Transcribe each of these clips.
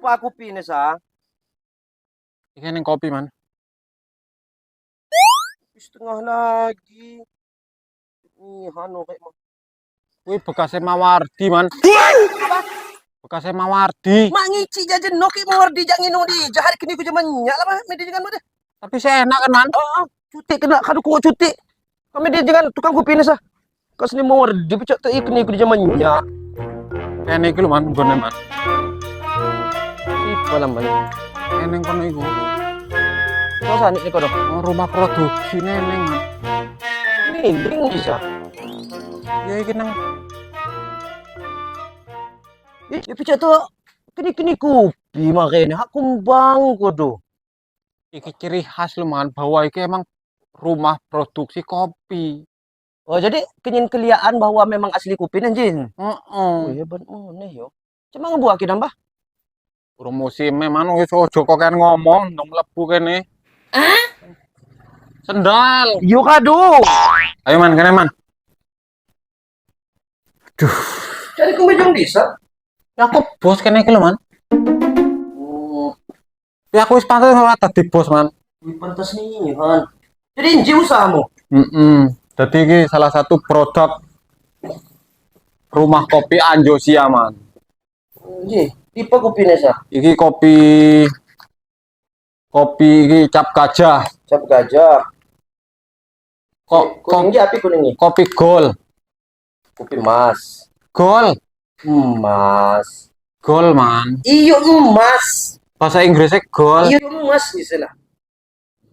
Dipa kopi ni sa? Iki ning kopi, Man. Setengah lagi. Ih, anu kayak mah. Kuwi bekasnya Mawardi, Man. Apa? Bekasnya Mawardi. Mak ngici jajan nok Mawardi jangan nginung di jahat kini ku jaman nyak lah mah media jangan deh. Tapi saya enak kan, Man? Oh, cutik kena kadu ku cutik. Kami dia jangan tukang kopi ni sah. Kas ni Mawardi pecak tak kini ku jaman nyak. Kene iki lho, Man, nggone, Man. Siapa lah, Man? Eneng kono iku. Kau sana ni kau dah. Oh, rumah produksi neneng, Man. Ini bisa. Ya iki nang Ya pecak tu kini kini kopi makanya hak kumbang kau tu. Iki ciri khas lho, Man, bahwa iki emang rumah produksi kopi. Oh, jadi kenyin keliaan bahwa memang asli kopi nanjin. Heeh. Oh, hebat mana yo. Cuma ngebuah kita mbah. Urung musime, Man, wis aja kokean ngomong, ndong mlebu kene. Sendal. Yo kado. Ayo, Man, kene, Man. Duh, Jadi kau bejong desa. Ya aku bos kene iki lho, Man. Oh, Ya aku wis pantes ora dadi bos, Man. wih, pantas nih, Han. Jadi inji usahamu. Heeh. Dadi iki salah satu produk rumah kopi Anjosia, Man. Inji, tipe kopi nesa. Iki kopi kopi iki cap gajah. Cap gajah. Kok Kuning api kuning nih. Kopi gol. Kopi mas. Gol. Emas. Gol, Man. Iyo emas. Bahasa Inggrisnya gol. Iyo emas nih lah.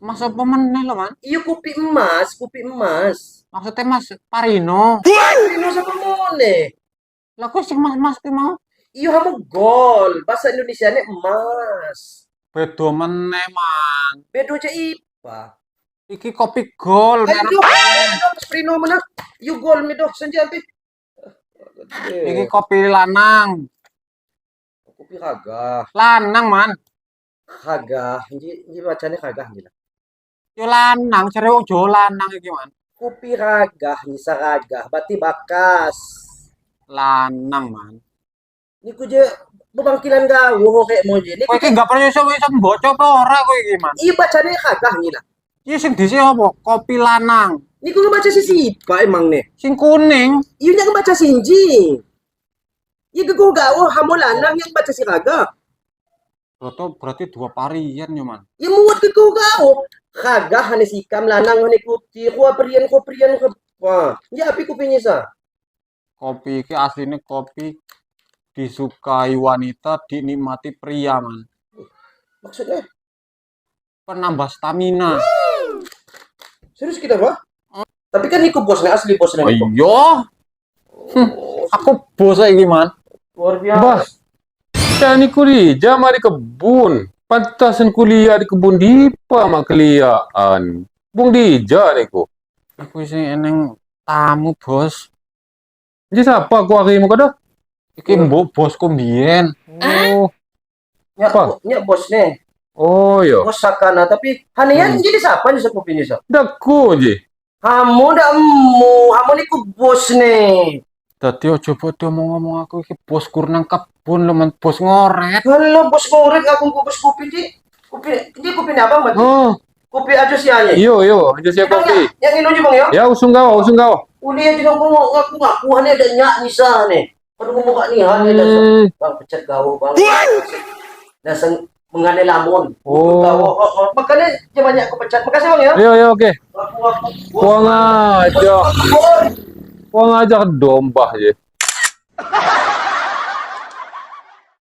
Mas apa meneh lho, Man? Iyo kopi emas, kopi emas. Maksudnya Mas Parino. Ini siapa mone? Lah kok sing mas-mas ki mau? Iyo hamu gol. Bahasa Indonesia nya emas. Beda meneh, Man. Beda aja ipa. Iki kopi gol. Ayo Merek. dok, ayo dok, Mas Prino mana? Iyo gol mi dok, senja ampi. Iki kopi lanang. Kopi kagah, Lanang, Man. Kagah. Inji, inji bacanya kagah gila. Yo lanang, jare wong Jawa lanang iki, Man. Kopi ragah, nyisa ragah, berarti bakas. Lanang, Man. Niku je bebangkilan gawo kayak mau je. Niku Kowe iki enggak perlu iso iso mbaca apa ora kowe iki, Man? Iya bacanya kagah gila. Iki sing dhisik apa? Kopi lanang. Niku ngebaca si siapa emang nih? Sing kuning. Iya nyak ngebaca sinji. Iya gego gawo hamu lanang yang baca si kagah. Berarti berarti dua varian yo, Man. Ya muat gego gawo. Kagah hane sikam lanang hane kopi. Kuah perian kuah perian kuah. Ya api kopinya sa. Kopi iki asline kopi disukai wanita, dinikmati pria, Man. Maksudnya? Penambah stamina. Serius kita, Pak? Tapi kan niku bosnya asli bosnya Oh niku. iya, aku bos iki, Man. Luar biasa. Bah, saya ni kuliah mari kebun. Pantasan kuliah di kebun dipa mak keliaan. Bung dija niku. Aku sing eneng tamu, Bos. Jadi siapa aku hari mu kada? Iki mbok bosku mbiyen. Oh, Nyak, Apa? Nyak bos nih. Oh yo. Bos sakana tapi hanian jadi siapa nih kopi nih sa? Daku je. Hamu dak emu, hamu niku bos nih. Dadi aja padha ngomong aku iki bos kur nang kebun lho, Man, bos ngoret. Kalau bos ngoret aku bos kopi di. Kopi, ini kopi ni abang berarti. Oh, Kopi aja sih aja. iyo iyo, aja siap kopi. Yang ini aja bang ya. Ya usung gawa, usung gawa. Uli aja dong ngaku ngaku hane ada nyak nisa nih. Kalau ngomong kat ni hane dah. Bang pecat gawo bang. Dasar mengane lamun. Oh. Gawo. Oh, oh. Makanya dia banyak aku pecat. Makasih bang ya. Yo yo oke. Aku aku. Kurang aja. Bos. Kurang ajar domba je.